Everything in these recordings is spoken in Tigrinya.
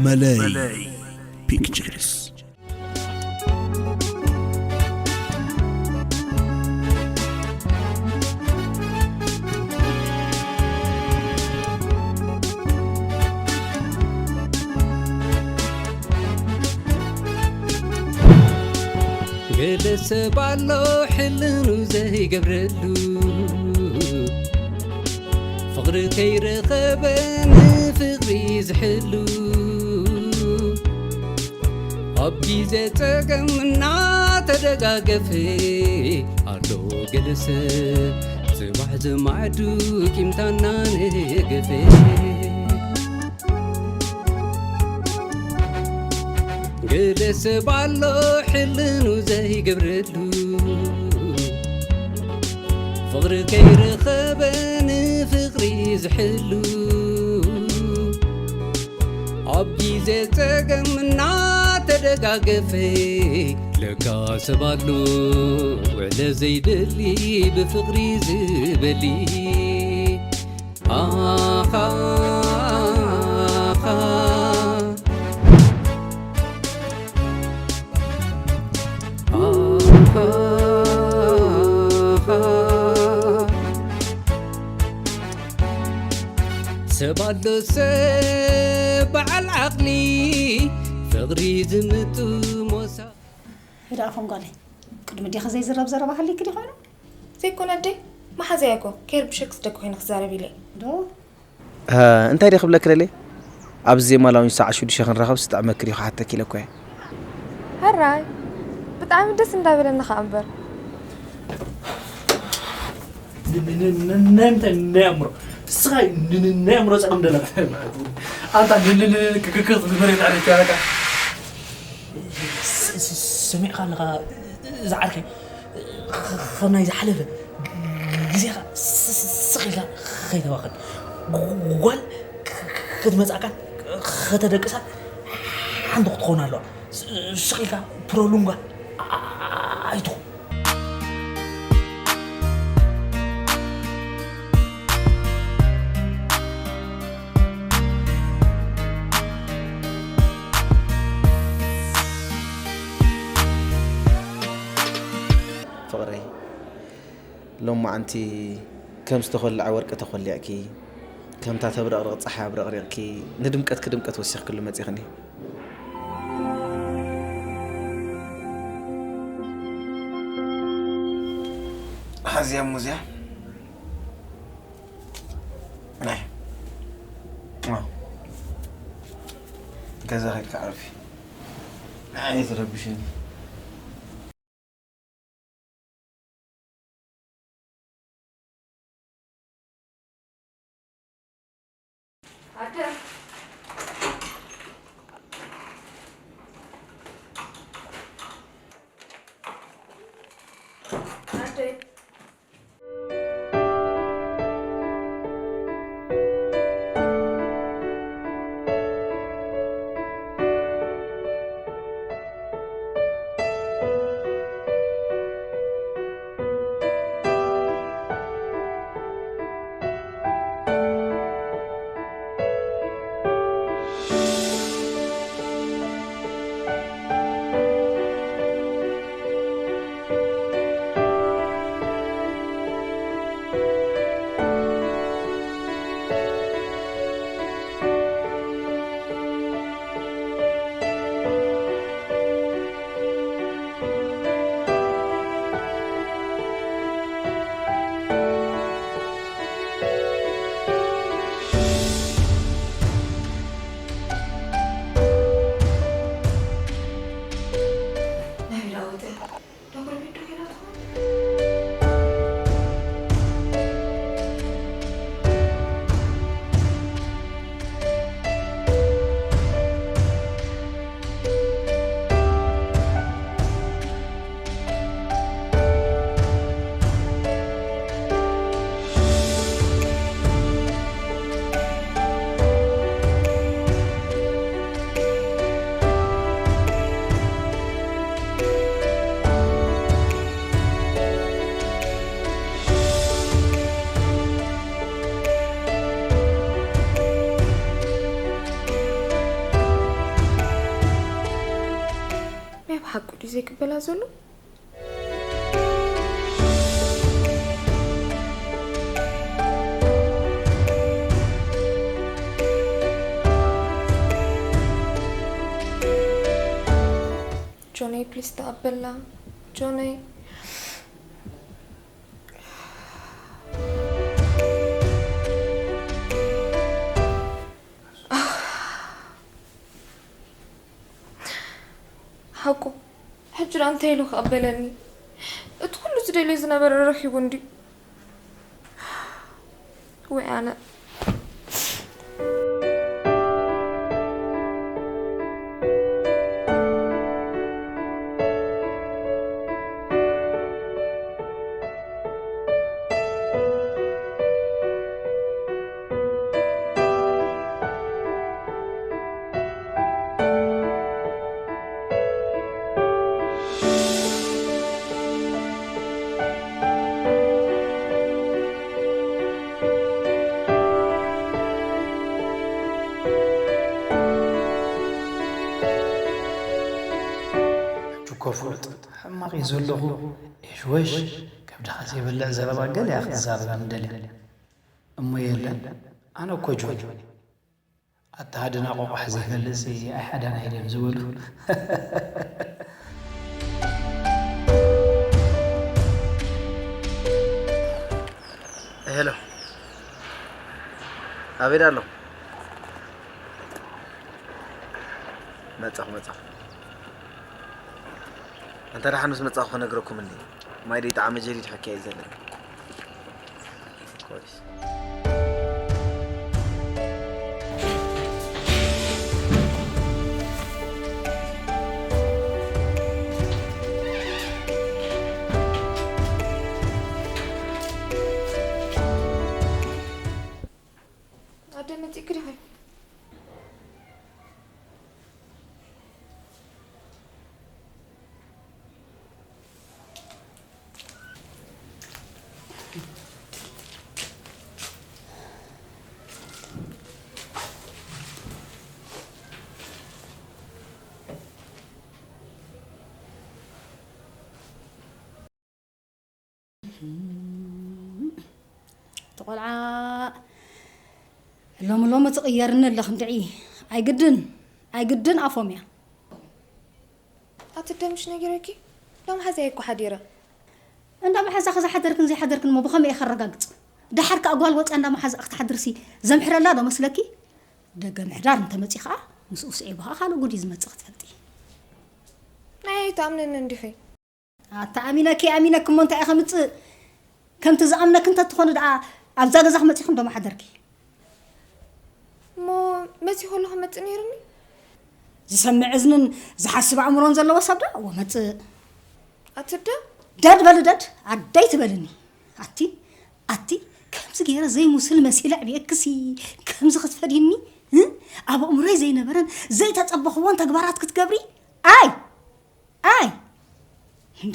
መለይ ፒክቸርስ። ገለ ሰብ ኣሎ ሕልኑ ዘይገብረሉ፣ ፍቕሪ ከይረኸበ ንፍቕሪ ዝሕሉ፣ ኣብ ግዜ ጸገም እናተደጋገፈ ኣሎ ገለ ሰብ፣ ጽባሕ ዝማዕዱ ቂምታ እናነገፈ። ገለ ሰብ ኣሎ ሕልኑ ዘይገብረሉ፣ ፍቕሪ ከይረኸበ ንፍቕሪ ዝሕሉ፣ ኣብ ግዜ ጸገም እናተደጋገፈ። ለካ ሰብ ኣሎ ውዕለ ዘይደሊ፣ ብፍቕሪ ዝበሊ። ኣኻ፣ ኣኻ፣ ኣኻ፣ ኣኻ። ሰብ ኣሎ ሰብ በዓል ዓቕሊ፣ ፍቕሪ ዝምጥሞ ሰብ። ህድኣ ፎንጓለይ፣ ቅድሚ ዲኺ ዘይዝረብ ዘረባ ሃልይኪ ዲኾይኑ? ዘይኮነ ኣደይ፣ መሓዛያ እኮ ከይርብሸኪ ስደኪ ኮይነ ክዛረብ ኢለ። ዶ? እ፣ እንታይ ድየ ክብለኪ ደልየ? ኣብዚ ዜማ ላውንጅ ሰዓት ሽዱሽተ ክንራኸብ ዝጥዕመኪ ድዩ ክሓተኪ ኢለ እኮ እየ። ሕራይ፣ ብጣዕሚ ደስ እንዳበለኒ ኸኣ እምበር። ን-፣ ን-፣ ን-፣ ን-፣ ናይ ምንታይ ናይ ኣእምሮ? ንስኻ ን-፣ ን-፣ ናይ ኣእምሮ ጸገም ደለካ ማለት እዩ። ኣንታ ን-፣ ን-፣ ን-፣ ክ-፣ ክ-፣ ክ-፣ ክትግበር ይትዕረፍ ያለካ። ስ-፣ ስ-፣ ሰሚዕካ ኣለኻ ዝዓርከይ? ኸ-፣ ኸ-፣ ኸም ናይ ዝሓለፈ ግዜኻ ስ-፣ ስ-፣ ስቕ ኢልካ ኸይተባኽን። ጓል ክ-፣ ክ-፣ ክትመጽኣካን ከተደቅሳን ሓንቲ ክትኾን ኣለዋ። ስ-፣ ስቕ ኢልካ ፕሮሉንጋ ኣ-፣ ኣይትኹን። ፍቕረይ፣ ሎማዓንቲ ከም ዝተኾልዐ ወርቂ ተኾሊዕኪ፣ ከምታ ተብረቕርቕ ጸሓይ ኣብረቕሪቕኪ፣ ንድምቀትኪ ድምቀት ወሲኽክሉ መጺኽኒ። ሓዝያ ሙዝያ። ናይ። ኣዎ። ገዛ ከይድካ ዕረፊ። ንዓይ ትረብሽኒ። ኣደ። ኣደ። ሓቁ ድዩ ዘይቅበላ ዘሎ? ጆነይ፣ ፕሊስ ተቐበላ። ጆነይ። ሓቁ፣ ሕጂ ደኣ እንታይ ኢሉ ክቕበለኒ? እቲ ኩሉ ዝደልዮ ዝነበረ ረኺቡ እንድዩ። ወይ ኣነ። ሕጂ እኮ ፍሉጥ ሕማቕ እዩ ዘለኹ። የሽወሽ፣ ከብድኻ ዘይበልዕ ዘረባ ገለ እያ ክትዛረበኒ ደልያ። እሞ የለን፣ ኣነ እኮ ጆኒ። ኣታ ሃድና ቆቋሕ ዘይፈልጥሲ ኣይሓዳናይ ድዮም ዝበሉ። ሄሎ፣ ኣበይ ኣሎ? መጻኹ፣ መጻኹ። እንተ ደሓን ምስ መጻኹ ክነግረኩም እንዲ። ማይ ደይጠዓመ ጀዲድ ሕክያ እዩ ዘለኒ። ኮይስ። ኣደ መጺእኪ ዲኺ? እቲ ቆልዓ ሎሚ ሎሚ ትቕየርኒ ኣለኽ እንድዒ። ኣይግድን፣ ኣይግድን ኣፎምያ። ኣቲ ደምሽ ነጊረኪ? ሎም ሓዚያ እኮ ሓዲረ። እንዳ መሓዛኺ ዝሓደርክን ዘይሓደርክን እሞ ብኸመይ እየ ከረጋግጽ? ደሓር ከኣ ጓል ወጽያ እንዳ መሓዛኣ ክትሓድርሲ ዘምሕረላ ዶ መስለኪ? ደገ ምሕዳር እንተመጺኡ ከኣ ምስኡ ስዒቡ ከኣ ካልእ ጉድ እዩ ዝመጽእ ክትፈልጢ። ናይ ኣይትኣምንኒ እንዲኺ? ኣታ ኣሚነኪ ኣሚነኪ እሞ እንታይ እየ ከምጽእ? ከምቲ ዝኣምነኪ እንተትኾኒ ደኣ ኣብዛ ገዛኺ መጺኺ እንዶ ምሓደርኪ። እሞ መጺኹ ከለኹ መጽእ ነይሩኒ? ዝሰምዕ እዝንን ዝሓስብ ኣእምሮን ዘለዎ ሰብ ደኣ እወ መጽእ። ኣቲ ኣደ? ደድ በሊ ደድ፣ ኣደይ ትበልኒ። ኣቲ፣ ኣቲ፣ ከምዚ ገይረ ዘይሙስል መሲለ ኣዕብየክሲ፣ ከምዚ ክትፈድይኒ፣ እ? ኣብ ኣእምሮይ ዘይነበረን ዘይተጸበኽዎን ተግባራት ክትገብሪ? ኣይ! ኣይ!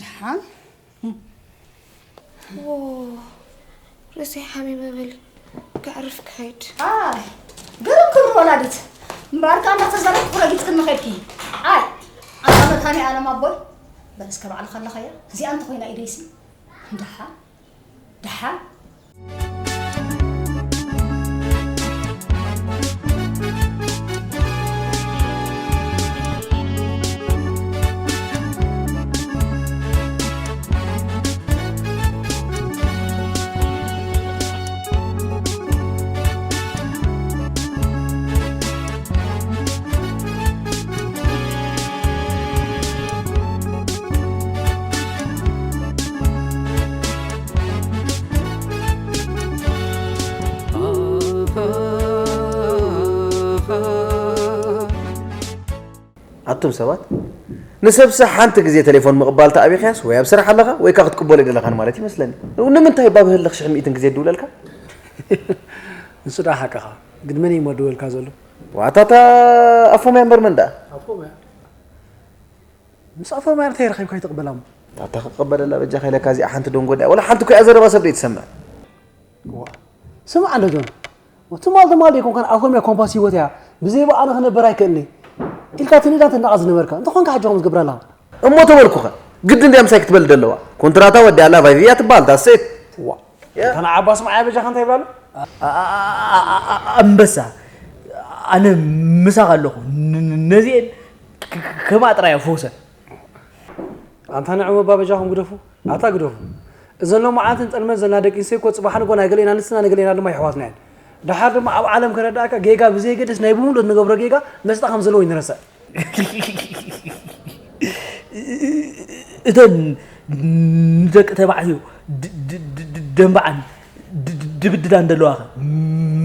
ደሓን። ዎ፣ ርእሰይ ሓሚመ በሊ፣ ከዕርፍ ክኸይድ። ኣይ፣ ግርም ክብሪ ወላዲት። እምበኣር ከኣ እንዳተዛረብኩ ረጊጽክኒ ኸድኪ። ኣይ፣ ኣንታ መድሃኔ ዓለም ኣቦይ፣ በል እስከ ባዕልኺ ኣለኸያ። እዚኣ እንተኾይና ኢደይሲ። ደሓን፣ ደሓን። ኣቱም ሰባት፣ ንሰብሲ ሓንቲ ግዜ ቴሌፎን ምቕባል ተኣቢኻያስ ወይ ኣብ ስራሕ ኣለኻ ወይ ከኣ ክትቅበሎ ኣይደለኻን ማለት ይመስለኒ። ንምንታይ ባብ ህልኽ ሽሕ ሚእትን ግዜ እድውለልካ? ንሱ ደኣ ሓቅኻ። ግን መን እዩ እሞ ድወልካ ዘሎ? ዋታታ ኣፎምያ እምበር መን ደኣ? ኣፎምያ? ምስ ኣፎምያ እንታይ ረኺብካ ኣይትቕበላ እሞ? ታታ ክቕበለላ በጃኻ ኢለካ እዚኣ ሓንቲ ደንጎ ድያ? ወላ ሓንቲ እኮ እያ ዘረባ ሰብ ደይትሰምዕ። ዋ፣ ስማዕ እንዶ ጆን፣ ትማል ትማል ደይኮንካን ኣፎምያ ኮምፓስ ህይወት እያ፣ ብዘይ ብኣነ ክነብር ኣይክእልን እየ ኢልካ ትንእዳ ትናቐ ዝነበርካ፣ እንተኾንካ ሕጂ ከምኡ ትገብር ኣለኻ። እሞ ተበልኩኸ፣ ግድን ድያ ምሳይ ክትበል ደለዋ? ኮንትራታ ወዲኣ ኣላ ቫይቪያ ትበሃል ዳሴት። ዋ፣ ያ። እታ ንዓባ ስምዓያ በጃኻ እንታይ ይብላሉ? ኣንበሳ፣ ኣነ ምሳኻ ኣለኹ። ነዚኤን ከማ ጥራይ ፈውሰን። ኣንታ ንዕም ኣባ በጃኹም ግደፉ። ኣታ ግደፉ። እዘን ሎማዓንትን ጠልመን ዘለና ደቂ ኣንስትዮ እኮ ጽባሕ ንጎ ናይ ገሌና ንስና ንገሌና ድማ ይሕዋትና እየን። ደሓር ድማ ኣብ ዓለም ከረዳእካ ጌጋ ብዘየገድስ ናይ ብምሉእ ንገብሮ ጌጋ መስጣ ከም ዘለዎ ይንረሳእ። እተን ንደቂ ተባዕትዮ ደንበዓን ድብድዳን ዘለዋኸ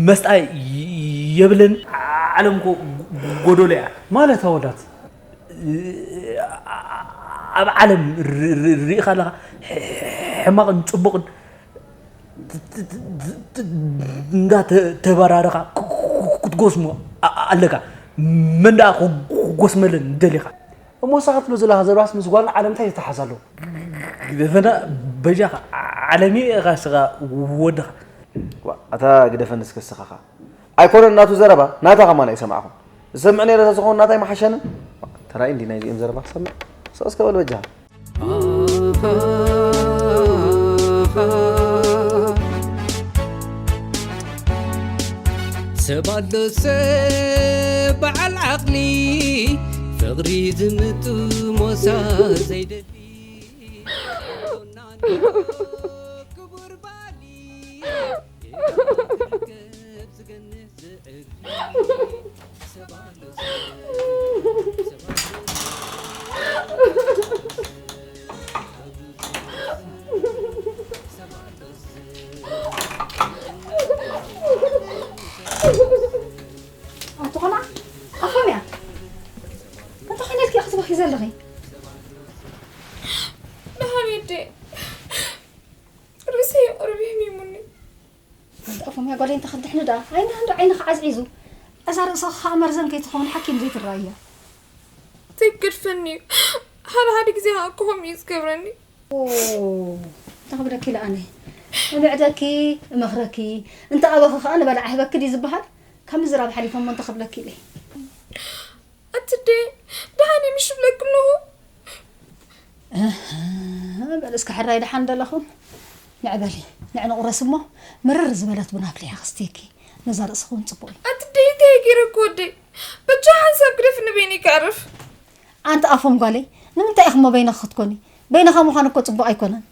መስጣ የብለን። ዓለም እኮ ጎዶሎ እያ። ማለት ኣወዳት ኣብ ዓለም ርኢኻ ኣለኻ ሕማቕን ፅቡቕን እንዳተበራረኻ ክትጎስሞ ኣለካ። መን ደኣ ክጎስመለን ደሊኻ? እሞ ንስኻ ትብሎ ዘለኻ ዘረባስ ምስ ጓልን ዓለም እንታይ ዝተሓሓዝ ኣለዎ? ግደፈና በጃኻ። ዓለም'ዩ ኢኻ ንስኻ ወድኻ። ዋእ ኣታ ግደፈኒ እስከ ንስኻ ኸኣ። ኣይኮነን ናቱ ዘረባ ናታ ከማን ኣይሰማዕኹን። ዝሰምዕ ነይረ ተዝኸውን ናታይ ምሓሸኒ። ተራእዩ እንድዩ ናይዚኦም ዘረባ ክሰምዕ። ስቕ እስከ በል በጃኻ። ሰብ ኣሎ ሰብ በዓል ዓቕሊ ፍቕሪ ዝምጡ ሞሳ ዘይደሊ ክቡር ባሊ ጌጋ ክርከብ ዝገንህ ዝዕሪ ሰብ ኣሎ ሰብ ሰብ ኣሎ ሰብ ኣትኾና ኣፎምያ እንታይ ኾነ ኢልኪ ክትበኺ ዘለኺ? ደሓን እየ ኣደ። ርእሰይ ቁሩብ የሕሚሙኒ። ኣንታ ኣፎምያ ጓለይ እንተ ክትድሕኒ ደኣ ዓይንኻ እንዶ ዓይንኻ ዓዝዒዙ። እዛ ርእስኻ ኸኣ መርዘን ከይትኸውን ሓኪም ዘይትረኣያ። ተይገድፈኒ እዩ። ሓደ ሓደ ግዜ ኸኣ እኮ ከምኡ እዩ ዝገብረኒ። ኦ፣ እንታይ ክብለኪ ኢለ ኣነ እምዕደኪ እመኽረኪ፣ እንተ ኣበኺ ኸኣ ንበላዕ ህበኪ ድዩ ዝበሃል? ካብ ምዝራብ ሓሊፈ እሞ እንታይ ክብለኪ ኢለ። ኣቲ ኣደ፣ ደሓን እየ ምሽ እብለኪ ኣለኹ። እህ፣ በሊ እስከ ሕራይ ደሓን ደለኹም። ንዕ በሊ፣ ንዕ ንቑረስ እሞ መረር ዝበለት ቡን ኣፍሊሐ ከስትየኪ። ነዛ ርእስኺ እውን ጽቡቕ እዩ። ኣቲ ኣደ፣ እንታይ ገይረኪ ወደይ? በጃ ሓንሳብ ግደፍኒ በይነይ ከዕርፍ። ኣንቲ ኣፎም ጓለይ፣ ንምንታይ ኢኺ እሞ በይንኺ ክትኮኒ? በይንኻ ምዃን እኮ ጽቡቕ ኣይኮነን።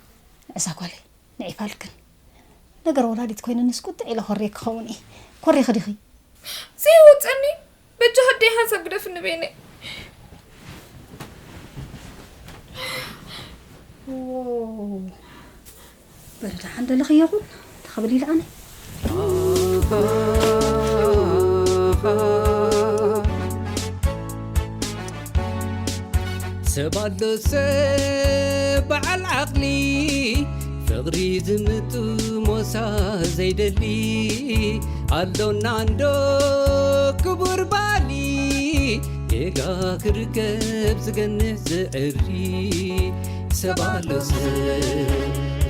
ንዕሳ ጓለይ፣ ንዒፋልክን። ነገር ወላዲት ኮይነንስ ቁጥዕ ኢለ ኮርየ ክኸውን እየ። ኮሪኺ ዲኺ? ዘይወጸኒ በጃ ኣደይ ሓንሳብ ግደፍኒ በይነይ። ዎ፣ በሊ ደሓን ደለኺ ይኹን ተኽብል ኢለ ኣነ። ሰብ ኣሎ ሰብ በዓል ዓቕሊ ፍቕሪ ዝምጡ ሞሳ ዘይደሊ ኣሎና እንዶ ክቡር ባሊ ጌጋ ክርከብ ዝገንሕ ዝዕሪ ሰብ ኣሎ ሰብ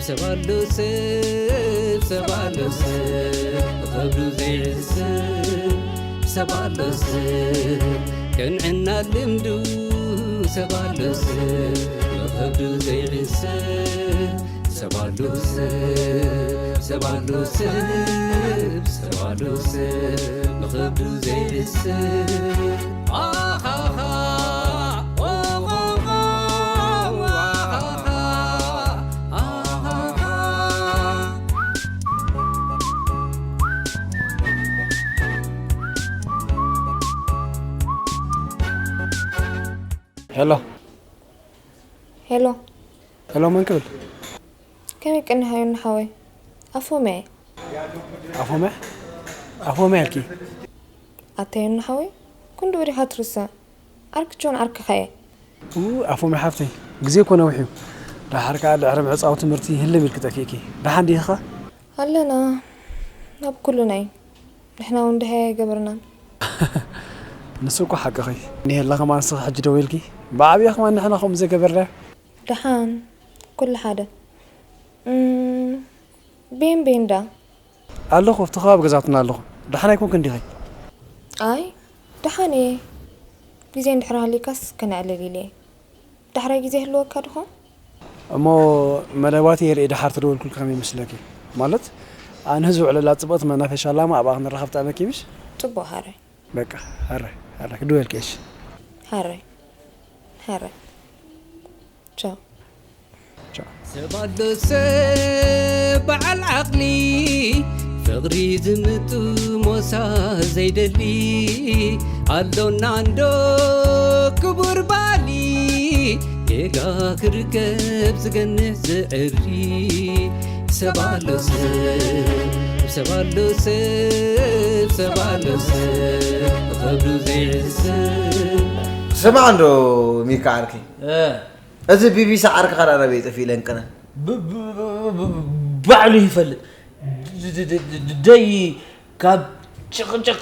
ሰብ ኣሎ ሰብ ሰብ ኣሎ ሰብ ብኸብዱ ዘይዕስብ ሰብ ኣሎ ሰብ ቅንዕና ልምዱ ሰብ ኣሎ ሰብ ብኸብዱ ዘይዕስብ ሰብ ኣሎ ሰብ ሰብ ኣሎ ሰብ ሰብ ኣሎ ሰብ ብኸብዱ ዘይዕስብ ኣኻኻ ኦኻኻ ዋኻኻ ኣኻኻ ሄሎ ሄሎ ሄሎ፣ መን ክብል? ከመይ ቀኒኻ ዮኒ ሓወይ? ኣፎምያ እየ። ኣፎምያ ኣፎምያ ኢልኪ? ኣታ ዮኒ ሓወይ፣ ክንድኡ ዲኻ ትርስዕ? ዓርኪ ጆን ዓርክኻ እየ። ኡ፣ ኣፎምያ ሓፍተይ፣ ግዜ እኮ ነዊሕ እዩ። ደሓር ከኣ ድሕሪ ምዕጻው ትምህርቲ ህልም ኢልኪ ጠፊእኪ። ደሓን ዲኺ ኸ? ኣለና ናብ ኩሉና እዩ። ንሕና እውን ደሃይ ኣይገበርናን። ንሱ እኮ ሓቅኺ። ንሄላ ከማን ንስኺ ሕጂ ደው ኢልኪ። ብዓብያ ከማን ንሕና ከምኡ ዘይገበርናዮ። ደሓን ኩሉ ሓደ። እም፣ ቤን ቤን ዳ? ኣለኹ ኣብቲ ከባቢ ገዛትና ኣለኹ። ደሓን ኣይኮንክን ዲኺ? ኣይ ደሓን እየ። ግዜ እንድሕር ሃልዩካስ ከነዕልል ኢለ እየ። ዳሕራይ ግዜ ይህልወካ ድኾን? እሞ መደባቲ የርኢ ደሓር ተደወልኩልካ ከመይ ይመስለኪ? ማለት ኣነ ህዝቢ ዕለላ ጽብቕቲ መናፈሻ ኣላማ ኣብኣ ክንራኸብ ጠመኪ ምሽ? ጽቡቕ ሃረይ። በቃ ሃረይ ሃረይ ክድወልኪ እሺ። ሃረይ ሃረይ ቻው። ቻው። ሰብ ኣሎ ሰብ በዓል ዓቕሊ፣ ፍቕሪ ዝምጡ ሞሳ ዘይደሊ፣ ኣሎና እንዶ ክቡር ባሊ፣ ጌጋ ክርከብ ዝገንሕ ዝዕሪ። ሰብ ኣሎ ሰብ፣ ሰብ ኣሎ ሰብ፣ ሰብ ኣሎ ሰብ፣ ብኸብዱ ዘይሕሰብ። ስማዕ እንዶ ሚካ ዓርከይ። እ። እዚ ቢቢሲ ዓርክኻ ደኣ ናበይ ጠፊኡ ኢለን ቅነ? ብ-፣ ብ-፣ ብ-፣ ብ-፣ ባዕሉ ይፈልጥ። ድ-፣ ድ-፣ ድ-፣ ድ-፣ ደይ ካብ ጭቕጭቕ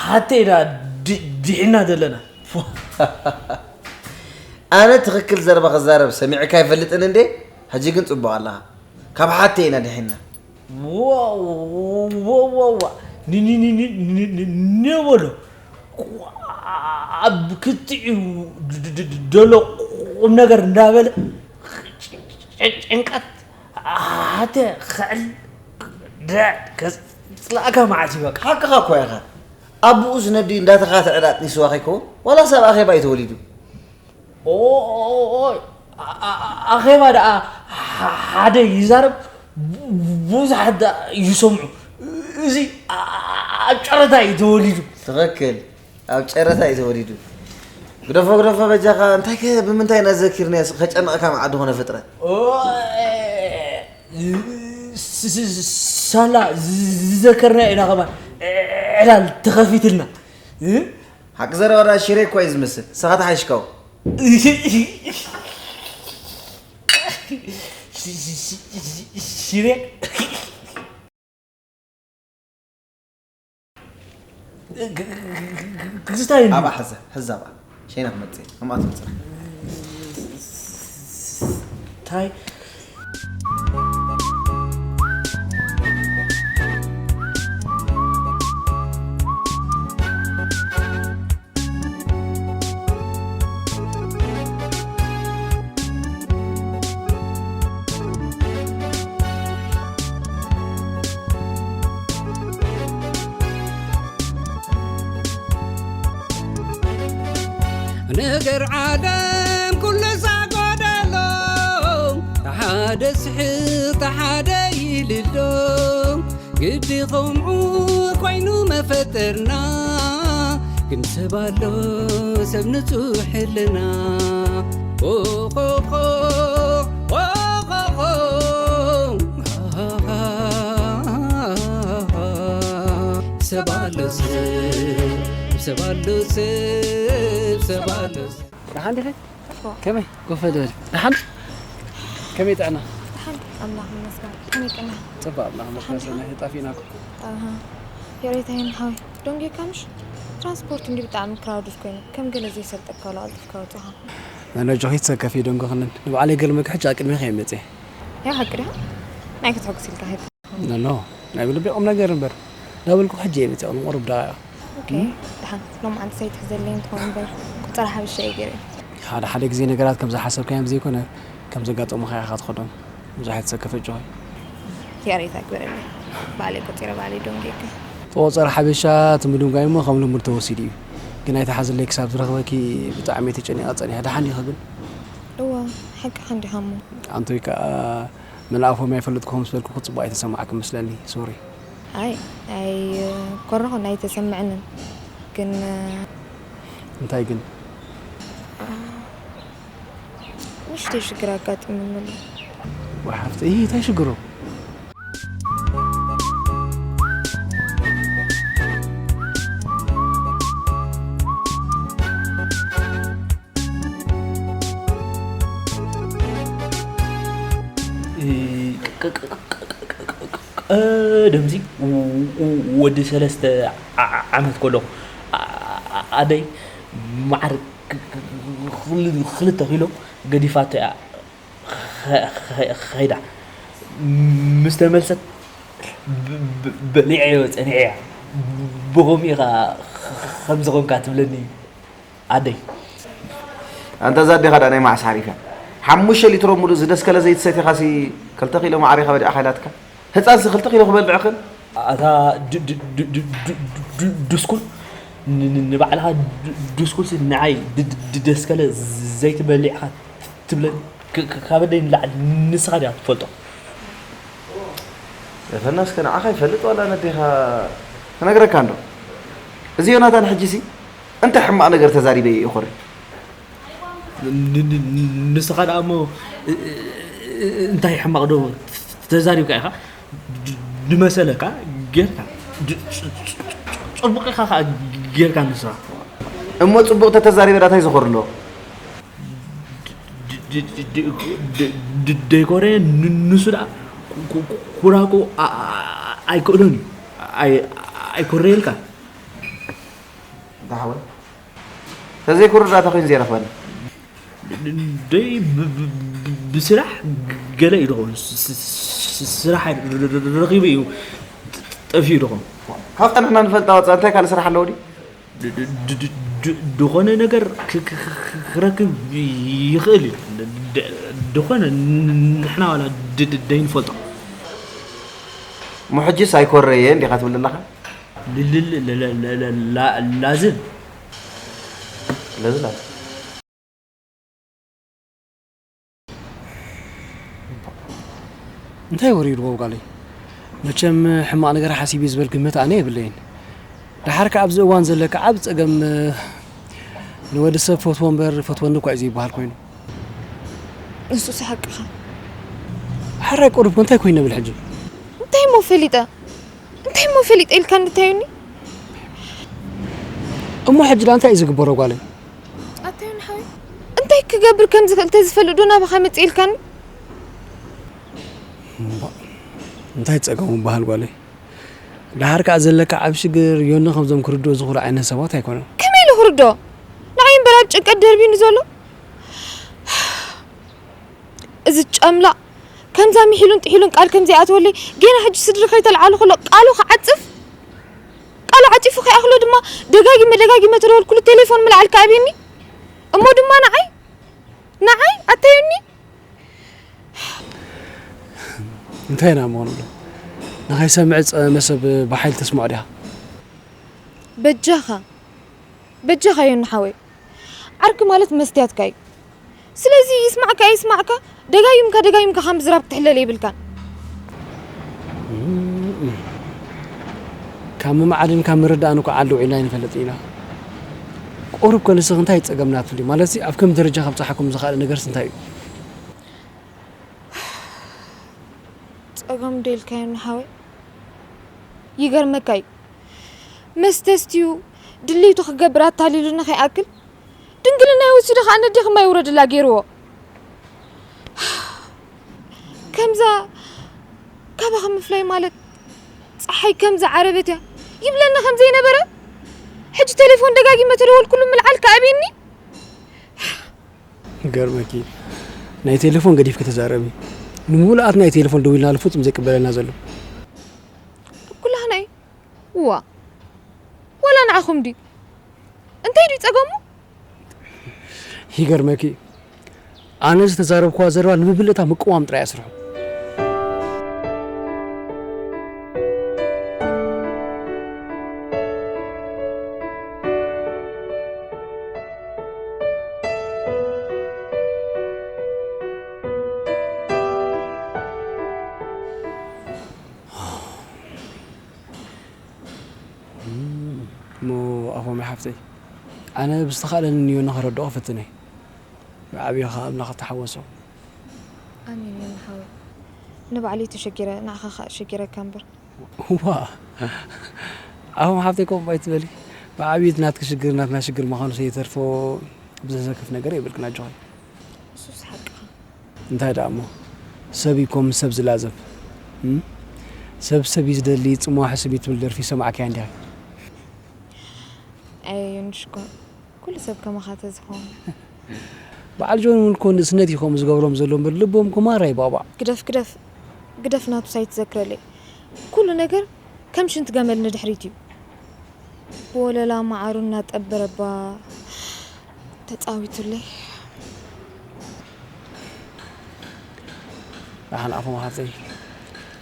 ሃተይና ድ-፣ ድሒና ዘለና። ኣነ ትኽክል ዘረባ ክዛረብ ሰሚዕካ ኣይፈልጥን እንዴ? ሕጂ ግን ጽቡቕ ኣለኻ። ካብ ሓተይና ድሒና። ዋው፣ ዋው፣ ዋው፣ ዋው። ኒ-፣ ኒ-፣ ኒ-፣ ኒ-፣ ኒ-፣ ኒ-፣ ኒ-፣ በሎ። ኣብ ክትዒ ድ-፣ ድ-፣ ድ-፣ ደሎ ቁም ነገር እንዳበለ ጭ-፣ ጭ-፣ ጭንቀት ሃተ ክዕል ደ-፣ ከጽልኣካ መዓት እዩ በቃ። ሓቅኻ እኮ ኢኻ። ኣቡኡ ዝነዲ እንዳተኻትዐ ዳጥኒስዋ ከይከውን ዋላ ሰብ ኣኼባ እዩ ተወሊዱ። ኦ-፣ ኦ-፣ ኦ-፣ ኦ-፣ ኣ-፣ ኣ-፣ ኣ-፣ ኣኼባ ደኣ ሓ-፣ ሓደ ይዛረብ፣ ቡ-፣ ብዙሓት ደኣ ይሰምዑ። እዚ ኣ-፣ ኣ-፣ ኣብ ጨረታ እዩ ተወሊዱ። ትኽክል። ኣብ ጨረታ እዩ ተወሊዱ። ግደፎ፣ ግደፎ በጃኻ። እንታይ ከ፣ ብምንታይ ኢና ዘኪርናዮ? ከጨንቐካ መዓት ዝኾነ ፍጥረት። ኦ-፣ ስ-፣ ስ-፣ ስ-፣ ሳላ ዝ-፣ ዝዘከርናዮ ኢና ከማን ዕላል ተኸፊትልና። እ? ሓቂ ዘረባ ደኣ ሽሬ እኮ እዩ ዝመስል። ንስኻ ተሓይሽካዎ። ሽሬ። ክስታይ እንዲ። ኣብኣ ሕዘ፣ ሕዘ ኣብኣ። ሸይና ክመጽእ እየ። ኣማት ጽናሕ። ታይ? ነገር ዓለም ኩሉ ሳጎደሎ፣ ተሓደ ስሕቕ ተሓደ ይልሎ። ግዲ ከምኡ ኮይኑ መፈጠርና፣ ግን ሰብ ኣሎ ሰብ ንጹህ ሕልና። ኦኾኾ፣ ኦኾኾ፣ ሰብ ኣሎ ሰብ፣ ሰብ ኣሎ ሰብ፣ ሰብ ኣሎ ሰብ። ደሓን ዲኺ? እፎ። ከመይ? ኮፍ በል። ደሓን? ከመይ ጥዕና? ደሓን፣ ኣምላኽ ይመስገን። ከመይ ጥዕና? ጽቡቕ፣ ኣምላኽ ይመስገን። ደሓን ዲኻ? ሰናይ፣ ጠፊእና እኮ። ኣሃ። የሬታይን ሓወይ፣ ደንጊካ ምሽ? ትራንስፖርት እንዲ ብጣዕሚ ክራውድድ ኮይኑ፣ ከም ገለ ዘይሰልጠካ ወላ ቀልጢፍካ ወጺኻ። መን ኣጆኺ ትሰከፊ ደንጎኽንን። ንባዕለይ ገርመኪ ሕጂ ኣብ ቅድሜኺ እየ መጽየ። ያ ሓቂ ዲኻ? ናይ ክትሕጉስ ኢልካ ሄድ። ኖ፣ ኖ፣ ናይ ብልቢ ቁም ነገር እምበር። ዳበልኩ ሕጂ እየ መጽየ፣ ቅድሚ ቁሩብ ደቂቕ። ኦኬ፣ እም? ደሓን። ሎማዓንቲ ሰይትሕዘለይ እንትኾን እምበር፣ ቁጸራ ሓበሻ እየ ገይረ። ሓደ ሓደ ግዜ ነገራት ከም ዝሓሰብካዮም ዘይኮነ፣ ከም ዘጋጠሙኻ ኢኻ ትኸዶም። ብዙሕ ኣይትሰከፍ ኣጆኺ። ያሬት ኣግበረለይ። ባዕለይ ቆጺረ ባዕለይ ደንጊየካ። ተቆጸሪ ሓበሻ እቲ ምድንጓይ እሞ ከም ልሙድ ተወሲዱ እዩ። ግን ኣይትሓዝለይ ክሳብ ዝረኽበኪ ብጣዕሚ እየ ተጨኒቐ ጸኒሐ። ደሓን ዲኺ ግን? እወ፣ ሓቅኻ እንዲኻ እሞ። ኣንቶይ ከኣ መልኣፎም ኣይፈልጥኩኹም ምስ በልኩኺ ጽቡቕ ኣይተሰማዕክን መስለኒ። ሶሪ። ኣይ፣ ኣይኮረኹን ኣይተሰምዐንን። ግን እንታይ ግን? ንእሽተይ ሽግር ኣጋጢሙኒ ኣሎ። ወይ ሓፍተይ፣ እይ፣ እንታይ ሽግሩ? ቀደምዚ ወዲ ሰለስተ ዓመት ከለኹ ኣደይ መዓር ክልተ ኪሎ ገዲፋቶ እያ ኸይዳ። ምስ ተመልሰት በሊዐዮ ጸኒሐያ። ብኸምኡ ኢኻ ከምዚ ኾንካ ትብለኒ ኣደይ። ኣንታ እዛ ኣዴኻ ደኣ ናይ መዓስ ሓሪፋ? ሓሙሽተ ሊትሮ ሙሉእ ዝደስከለ ዘይትሰቲኻሲ ክልተ ኪሎ ማዕሪኻ በሊዕኻ ኢላትካ? ህጻንሲ ክልተ ኪሎ ክበልዕ ክእል? ኣታ ድ- ድ- ድ- ድ- ድ- ድ- ድስኩል ን- ን- ንባዕልኻ ድ- ድስኩልሲ ንዓይ ድ- ድ- ድ- ደስከለ ዘይትበሊዕኻ ትብለኒ? ክ- ክ- ካብ ኣደይ ንላዕሊ ንስኻ ዲኻ ትፈልጦ? ዘፈና እስከ ንዓኻ ይፈልጥ ዋላ ነዴኻ ክነግረካ እንዶ። እዚ ዮናታን ሕጂሲ እንታይ ሕማቕ ነገር ተዛሪበ እየ ይኾሪ? ን- ን- ን- ንስኻ ደኣ እሞ እ- እ- እ- እንታይ ሕማቕ ዶ ተዛሪብካ ኢኻ? ድ- ድመሰለካ ጌርካ ድ- ፅ- ፅ- ፅ- ፅቡቕ ኢኻ ከዓ ጌርካ ንስኻ። እሞ ጽቡቕ ተተዛሪበ ዳታይ ዝኾር ኣሎ? ድ- ድ- ድ- ድ- ድ- ደይኮረ ን- ንሱ ደኣ ኩ- ኩ- ኩራኩ ኣ- ኣ- ኣይክእሎን እዩ። ኣይ- ኣይኮረየልካ። እንታ ሓወይ፣ ተዘይኩርዳታ ኮይኑ ዘይረኽበኒ። ደይ ብ- ብ- ብ- ብስራሕ ገለ እዩ ድኸውን። ስ- ስ- ስ- ስራሕ ረኺቡ እዩ ጠፊኡ ድኸውን። ካብታ ንሕና ንፈልጣ ወፃ እንታይ ካልእ ስራሕ ኣለዎ ድዩ? ድ- ድ- ድ- ድ- ድ- ድኾነ ነገር ክ- ክ- ክ- ክረክብ ይኽእል እዩ። ድ- ድ- ድኾነ ን- ንሕና ዋላ ድ- ድ- ደይንፈልጦ። እሞ ሕጂስ ኣይኮረየ እንዲኻ ትብል ዘለኻ? ል- ል- ል- ል- ል- ል- ላ- ላዝን ለዝላ እንታይ ወሪድዎ ጓለይ? መቸም ሕማቕ ነገር ሓሲብ እዩ ዝበል ግምት ኣነ የብለይን። ደሓር ከኣ ኣብዚ እዋን ዘለካ ዓብ ጸገም ንወዲ ሰብ ፈትዎ እምበር ፈትወኒ እኳ እዩ ዘይበሃል ኮይኑ። ንሱስ ሓቅኻ። ሕራይ ቁሩብ እንታይ ኮይኑ ብል ሕጂ? እንታይ እሞ ፈሊጠ? እንታይ እሞ ፈሊጠ ኢልካ እንድታዩኒ? እሞ ሕጂ ዳ እንታይ እዩ ዝግበሮ ጓለይ? ኣታዩኒ ሓወይ፣ እንታይ ክገብር ከም ዝኽእል ተዝፈልጥ ዶ ናባኻ መጽእ ኢልካኒ? እምባ፣ እንታይ ጸገሙ በሃል ጓለይ? ደሓር ከኣ ዘለካ ዓብ ሽግር ዮኒ ከምዞም ክርድኦ ዝኽእሉ ዓይነት ሰባት ኣይኮነን። ከመይ ኢሉ ክርድኦ? ንዓይ እምበር ኣብ ጭንቀት ደርቢኒ ዘሎ። እዚ ጨምላቕ ከምዛ ሚሒሉን ጥሒሉን ቃል ከም ዘይኣትወለይ፣ ጌና ሕጂ ስድሪ ከይተልዓሉ ከሎ ቃሉ ክዓጽፍ፣ ቃሉ ዓጺፉ ከይኣኽሎ ድማ ደጋጊመ ደጋጊመ ተደወልኩሉ ቴሌፎን ምልዓል ክኣብየኒ። እሞ ድማ ንዓይ፣ ንዓይ ኣታዩኒ። እንታይ ኢና እሞ ንብሎ? ንኸይሰምዕ ዝጸመመ ሰብ ብሓይሊ ተስምዖ ዲኻ? በጃኻ፣ በጃኻ ዮኒ ሓወይ። ዓርኪ ማለት መስትያትካ እዩ። ስለዚ ይስማዕካ ኣይስማዕካ፣ ደጋጊምካ ደጋጊምካ ካብ ምዝራብ ክትሕለል የብልካን። ካብ ምምዓድን ካብ ምርዳእን እኮ ዓዲ ውዒልና ኣይንፈልጥን ኢና። ቁሩብ ከ ንስኺ እንታይ ጸገምና ትብሊ? ማለትሲ ኣብ ከም ደረጃ ከብጽሓኩም ዝኸኣለ ነገርስ እንታይ እዩ? ጸገም ዶ ኢልካዮ ዮኒ ሓወይ? ይገርመካ እዩ። መስተ ኣስትዩ ድልይቱ ክገብር ኣታሊሉኒ ከይኣክል፣ ድንግልናይ ወሲዱ ከኣ ነዴኺ ማይ ውረድላ ገይርዎ። ከምዛ ካባኺ ምፍላይ ማለት ጸሓይ ከም ዝዓረበት እያ ይብለኒ ከም ዘይነበረ፣ ሕጂ ቴሌፎን ደጋጊመ ተደወልኩሉ ምልዓል ከኣብየኒ። ይገርመኪ፣ ናይ ቴሌፎን ገዲፍኪ ተዛረቢ። ንምሉኣት ናይ ቴሌፎን ደዊልናሉ ፍጹም ዘይቅበለልና ዘሎ። ኣብ ኩላህና እዩ። እዋ፣ ዋላ ንዓኹም ድዩ? እንታይ ድዩ ጸገሙ? ይገርመኪ፣ ኣነ ዝተዛረብክዋ ዘረባ ንምብልታ ምቅዋም ጥራይ እያ ስርሑ። እሞ ኣፎም ሓፍተይ፣ ኣነ ብዝተኻእለኒ ንዮኒ ከረድኦ ክፍትን እየ። ብዓብዩ ኸዓ ኣምላኽ ተሓወሶ። ኣሜን ዮኒ ሓወይ። ንባዕለይ ተሸጊረ፣ ንዓኻ ኸዓ ሸጊረካ እምበር። ዋ፣ ኣፎም ሓፍተይ ከምኡ ኣይትበሊ። ብዓብዩ እቲ ናትኪ ሽግር ናትና ሽግር ምዃኑ ሰይተርፎ ብዘሰክፍ ነገር የብልክን ኣጆኺ። እሱስ ሓቅኻ። እንታይ ደኣ እሞ፣ ሰብ እዩ እኮ ምስ ሰብ ዝላዘብ። እም? ሰብ ሰብ እዩ ዝደሊ፣ ጽምዋ ሕስም እዩ ትብል ደርፊ ሰማዕካያ እንዲኻ? ኣየ ዮኑሽ እኮ፣ ኩሉ ሰብ ከማኻ ተዝኸውን። በዓል ጆን እውን እኮ ንእስነት እዩ ከምኡ ዝገብሮም ዘሎ እምበር፣ ልቦም እኮ ማራ እዩ ባባዕ። ግደፍ፣ ግደፍ፣ ግደፍ ናቱ ሳይትዘክረለይ። ኩሉ ነገር ከም ሽንቲ ገመል ንድሕሪት እዩ። ብወለላ መዓሩ እናጠበረባ ተጻዊቱለይ። ደሓን ኣፎም ሓፍተይ፣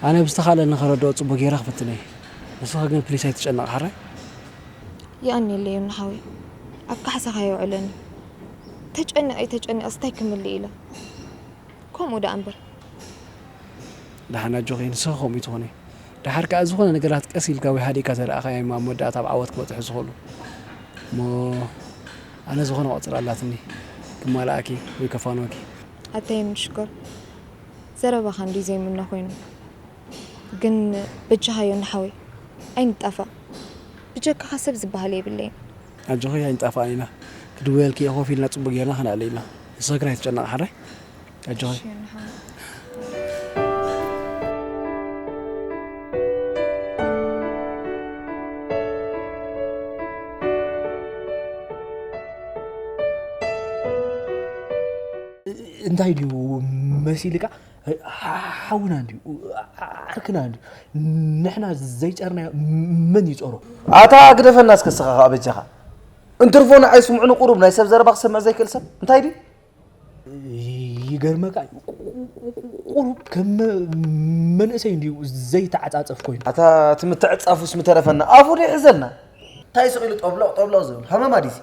ኣነ ብዝተኻእለኒ ከረድኦ ጽቡቕ ገይረ ክፍትን እየ። ንስኺ ግን ፕሊስ ኣይትጨነቕ ሓራይ። የቐንየለይ ዮኒ ሓወይ፣ ኣብ ካሕሳኻ የውዕለኒ። ተጨኒቐ ተጨኒቐስ እንታይ ክምልእ ኢለ። ከምኡ ደኣ እምበር። ደሓን ኣጆኺ፣ ንስኺ ከምኡ ትኾኒ። ደሓር ከኣ ዝኾነ ነገራት ቀስ ኢልካ ወይ ሃዲእካ ተረኣኻዮም እሞ ኣብ መወዳእታ ኣብ ዓወት ክበጽሑ ዝኽእሉ። እሞ ኣነ ዝኾነ ቁጽሪ ኣላትኒ፣ ክማልኣኪ ወይ ከፋንወኪ። ኣታ ዮኒ ሽኮር፣ ዘረባኻ እንድዩ ዘይምኖ ኮይኑ። ግን በጃኻ ዮኒ ሓወይ ኣይንጣፋእ። ብጀካኻ ሰብ ዝበሃል የብለይን። ኣጆኺ ኣይንጣፋእን ኢና። ክድውየልኪ እየ ኮፍ ኢልና ጽቡቕ ጌርና ከነዕልል ኢና። ንስኺ ግን ኣይትጨነቒ ሓራይ። ኣጆኺ። እሺ ዮኒ ሓወይ። እንታይ ድዩ መሲልካ ሓውና እንድዩ ዓርክና እንድዩ ንሕና ዘይጸርናዮ መን ይጸሮ ኣታ ግደፈና እስከ ስኻ ከኣ በጃኻ እንትርፎ ንዓይ ስምዑኒ ቁሩብ ናይ ሰብ ዘረባ ክሰምዕ ዘይክእል ሰብ እንታይ ድዩ ይገርመካ ቁሩብ ከም መንእሰይ እንድዩ ዘይተዓጻጸፍ ኮይኑ ኣታ እቲ ምትዕጻፉስ ምተረፈና ኣፉ ዶ ይሕዘልና እንታይ ስቕ ኢሉ ጠብሎቕ ጠብሎቕ ዝብል ሃመማ ድዩ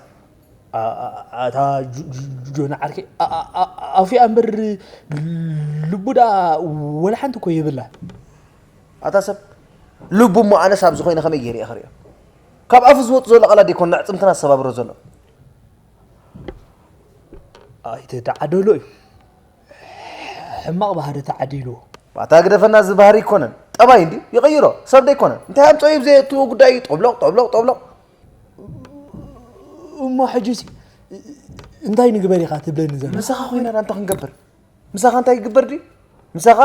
ኣታ ጆና ዓርከይ ኣፉያ እምበር ልቡ ደኣ ወላ ሓንቲ እኮ የብላ ኣታ ሰብ ልቡ እሞ ኣነስ ኣብዚ ኮይነ ከመይ ገይረ እየ ክሪኦ ካብ ኣፉ ዝወፁ ዘሎ ቃላት ደይኮን ንዕፅምትና ዝሰባብሮ ዘሎ ኣይተተዓደሎ እዩ ሕማቕ ባህሪ ተዓዲልዎ ኣታ ግደፈና እዚ ባህሪ ይኮነን ጠባይ እንዲ ይቀይሮ ሰብ ደይኮነን እንታይ ኣምፀኦ እዩ ብዘየእትዎ ጉዳይ እዩ ጠብሎቕ ጠብሎቕ ጠብሎቕ እሞ ሕጂሲ እንታይ ንግበር ኢኻ ትብለኒ ዘሎ? ምሳኻ ኮይና ዳ እንታይ ክንገብር? ምሳኻ እንታይ ይግበር ድዩ? ምሳኻ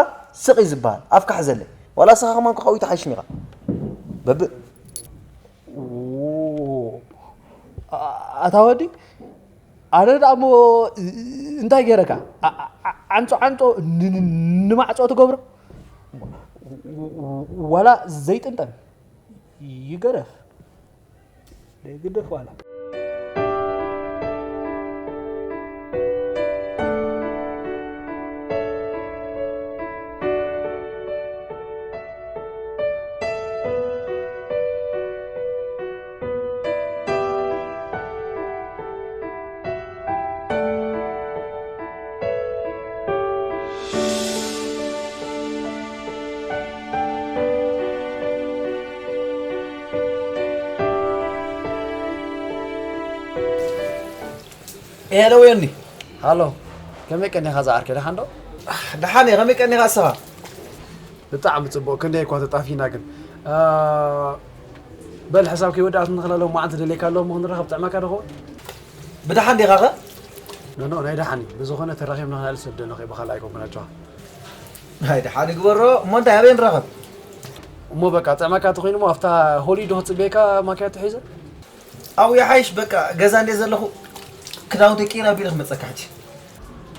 ስቕ እዩ ዝበሃል። ኣፍካ ሕዘለይ። ዋላ ንስኻ ከማን ኮኻዊ ተሓይሽኒ ኢኻ። በብእ። ኣታ ወዲ ኣነ ደኣ እሞ እንታይ ገይረካ? ዓንጾ ዓንጾ ንማዕጾ ትገብሮ? ዋላ ዘይጥንጠን ይገረፍ። ደይግደፍ ዋላ ሄሎ ዮኒ ሃሎ ከመይ ቀኒኻ ዝዓርከይ ደሓን ዶ ደሓን እየ ከመይ ቀኒኻ እስኻ ብጣዕሚ ፅቡቕ ክንደይ እኳ ተጣፊና ግን በል ሕሳብ ከይወዳእት ንኽለሎ መዓልቲ ደልየካ ኣለዎ እሞ ክንራኸብ ጥዕመካ ዶ ኸውን ብደሓን ዲኻ ኸ ኖኖ ናይ ደሓን እዩ ብዝኾነ ተራኺብና ክነዕል ሰብ ደለኹ እየ ብኻልእ ኣይኮንኩን ኣቸዋ ናይ ደሓን ይግበሮ እሞ እንታይ ኣበይ ንራኸብ እሞ በቃ ጥዕመካ ተኾይኑ እሞ ኣብታ ሆሊዶ ክፅበየካ ማኪያቶ ሒዘ ኣብኡ ይሓይሽ በቃ ገዛ እንደ ዘለኹ ክዳውንተይ ቀይረ ኣቢለ ክመፀካ ሕጂ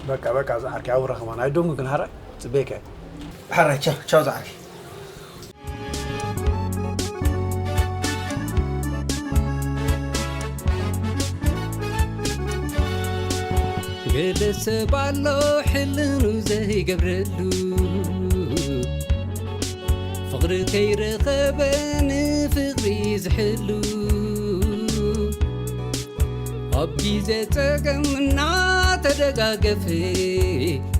በቃ በቃ ዝዓርከይ ኣብኡ ረኸባና ኣይደንጉ ግን ሓራይ ፅበየካ እየ ሓራይ ቻው ቻው ዝዓርከይ ገለ ሰብ ኣሎ ሕልኑ ዘይገብረሉ ፍቕሪ ከይረኸበ ንፍቕሪ ዝሕሉ ኣብ ግዜ ጸገም እናተደጋገፈ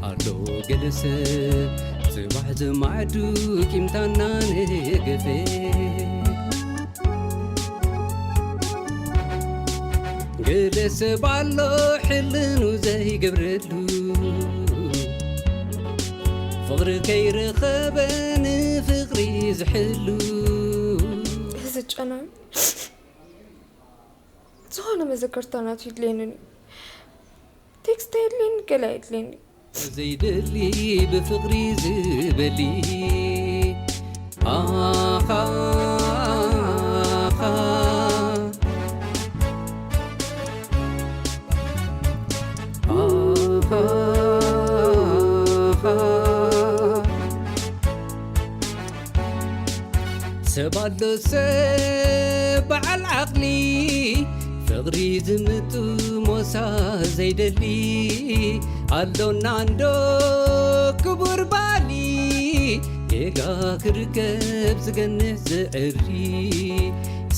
ኣሎ ገለ ሰብ ጽባሕ ዝማዕዱ ቂምታና ነገፈ ገለ ሰብ ኣሎ ሕልኑ ዘይገብረሉ ፍቕሪ ከይረኸበ ንፍቕሪ ዝሕሉ እዚ ጨናዊ ዝኾነ መዘከርታ ናቱ ይድልየንን እዩ ቴክስት ኣየድልየኒ ገለ ኣየድልየኒ ዘይደሊ ብፍቕሪ ዝበሊ ኣኻ ኣኻ ኣኻ ኣኻ ሰብ ኣሎ ሰብ በዓል ዓቕሊ ፍቕሪ ዝምጡ ሞሳ ዘይደሊ ኣሎና እንዶ ክቡር ባሊ ጌጋ ክርከብ ዝገንሕ ዝዕሪ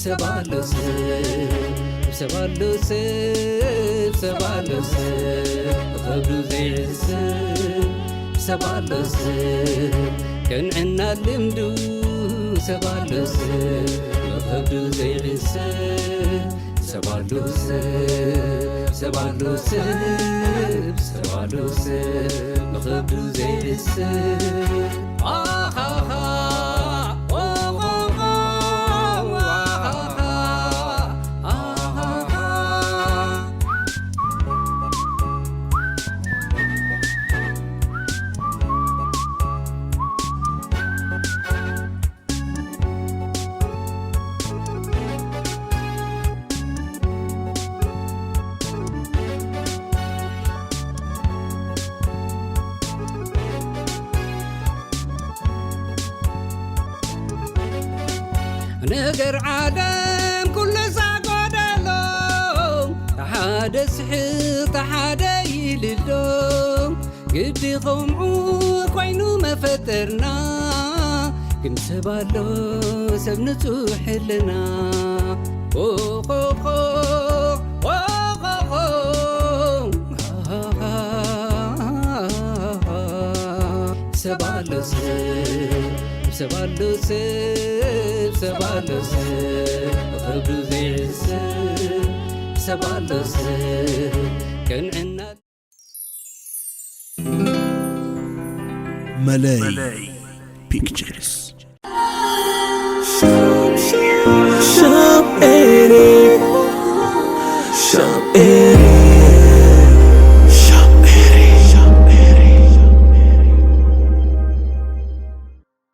ሰብ ኣሎ ሰብ፣ ሰብ ኣሎ ሰብ፣ ሰብ ኣሎ ሰብ፣ ብኸብዱ ዘይዕሰብ ሰብ ኣሎ ሰብ፣ ቅንዕና ልምዱ ሰብ ኣሎ ሰብ፣ ብኸብዱ ዘይዕሰብ ሰብ ኣሎ ሰብ፣ ሰብ ኣሎ ሰብ፣ ሰብ ኣሎ ሰብ፣ ብኸብዱ ዘይዕሰብ። ኣሃሃ፣ ኦሆሆ፣ ኣሃሃ፣ ኣሃሃ። ነገር ዓለም ኩሉ ሳጎደሎ፣ ተሓደ ስሕቕ ተሓደ ይልሎ፣ ግዲ ከምኡ ኮይኑ መፈጠርና፣ ግን ሰብ ኣሎ ሰብ ንጹሕ ሕልና። ኦኾኾ፣ ኦኾኾ፣ ሃሃሃ። ሰብ ኣሎ ሰብ፣ ሰብ ኣሎ ሰብ፣ ሰብ ኣሎ ሰብ፣ ብኸብዱ ዘይዕሰብ ሰብ ኣሎ ሰብ፣ ቅንዕና መለይ ፒክቸርስ። ሻም ኤሪ፣ ሻም ኤሪ፣